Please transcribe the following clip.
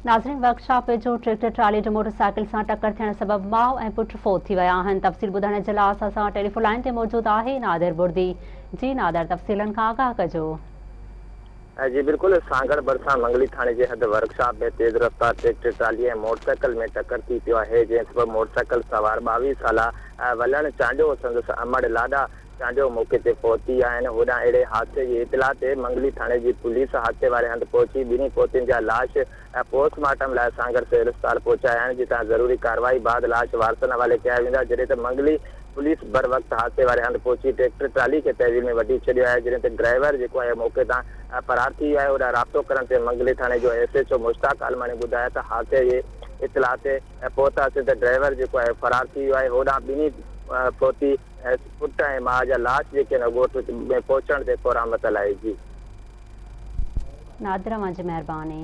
ناظرين ورڪشاپ ويجهو tractor trolley جو موٽرسائيڪل سان ٽڪر ٿيڻ سبب ماء ۽ پٽ فوت ٿي ويا آهن تفصيل ٻڌائڻ جي لاء اسان سان ٽيليفون لائين تي موجود آهي نادر بڙدي جي نادر تفصيلن کان آگاهه ڪجو. جي بلڪل سانگهڙ ڀرسان منگلي ٿاڻي جي حد ورڪشاپ ۾ تيز رفتار ٽريڪٽر ٽرالي ۽ موٽرسائيڪل ۾ ٽڪر ٿي پيو آهي جنهن سبب موٽرسائيڪل سوار 22 سالا ولڻ چانڊيو سندس امڙ لاڏا چانڊيو موقعي تي فوت ٿي ويا آهن، هوڏانهن اهڙي حادثي جي اطلاع تي منگلي ٿاڻي جي پوليس حادثي واري هنڌ پهچي ٻنهي فوتين جا لاش پوسٽ مارٽم لاء سانگهڙ سول اسپتال پهچايا آهن، جتان ضروري ڪارروائي بعد لاش وارثن حوالي ڪيا ويندا، جڏهن ته منگلي پوليس بروقت حادثي واري هنڌ پهچي ٽريڪٽر ٽرالي کي تحويل ۾ وٺي ڇڏيو آهي، جڏهن ته ڊرائيور جيڪو آهي موقعي تان فرار ٿي ويو آهي، هوڏانهن رابطو ڪرڻ تي منگلي ٿاڻي جو ايس ايڇ او مشتاق عالماڻي ٻڌايو ته حادثي جي اطلاع تي پهتاسين ته ڊرائيور جيڪو آهي فرار ٿي ويو آهي، هوڏانهن ٻنهي فوتي پٽ ۽ ماء جا لاش جيڪي هن ڳوٺ ۾ پهچڻ تي ڪورامت لاء جي. نادر اوهان جي مهرباني.